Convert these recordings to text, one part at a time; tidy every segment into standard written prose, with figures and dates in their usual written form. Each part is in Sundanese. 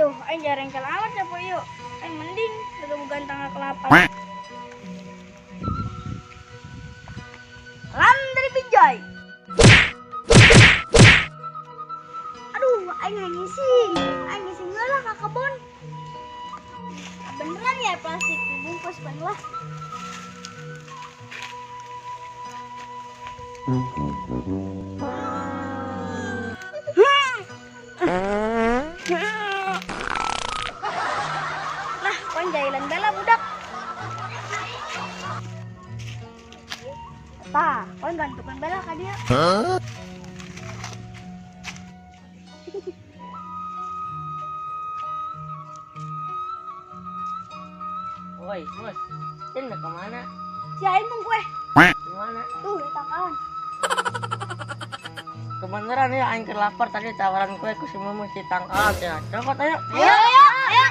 Aduh, aing jarengkel amat ya poe ieu. Aing mending gagabugan tangga kelapa. Salam dari Binjai. Aduh, aing ngising. Aing ngising heula ka kebon. Beneran ya plastik dibungkus pan lah. Nah, kon jailan bela budak. Tah, kon gantukan bela ka dia. Woi, Mus. Ini kemana? Si aing mung kue. Gimana? Tuh, di tangkalan. Kebenaran ya, aing keur lapar tadi tawaran kue ku si Mumu si tangkal ya. Cokot ayo. Ayo, ayo, ayo.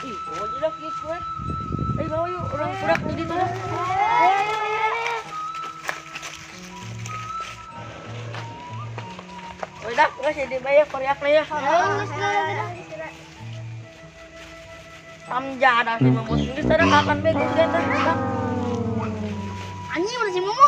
Ih, bawa jedak ieu kue. Eh, bawa yuk, orang kurak di ditu lah. Udah, geus dibayar koriakna ya. Tamjada si Mumu geus ada kakan bego teh. Anjing udah si Mumu.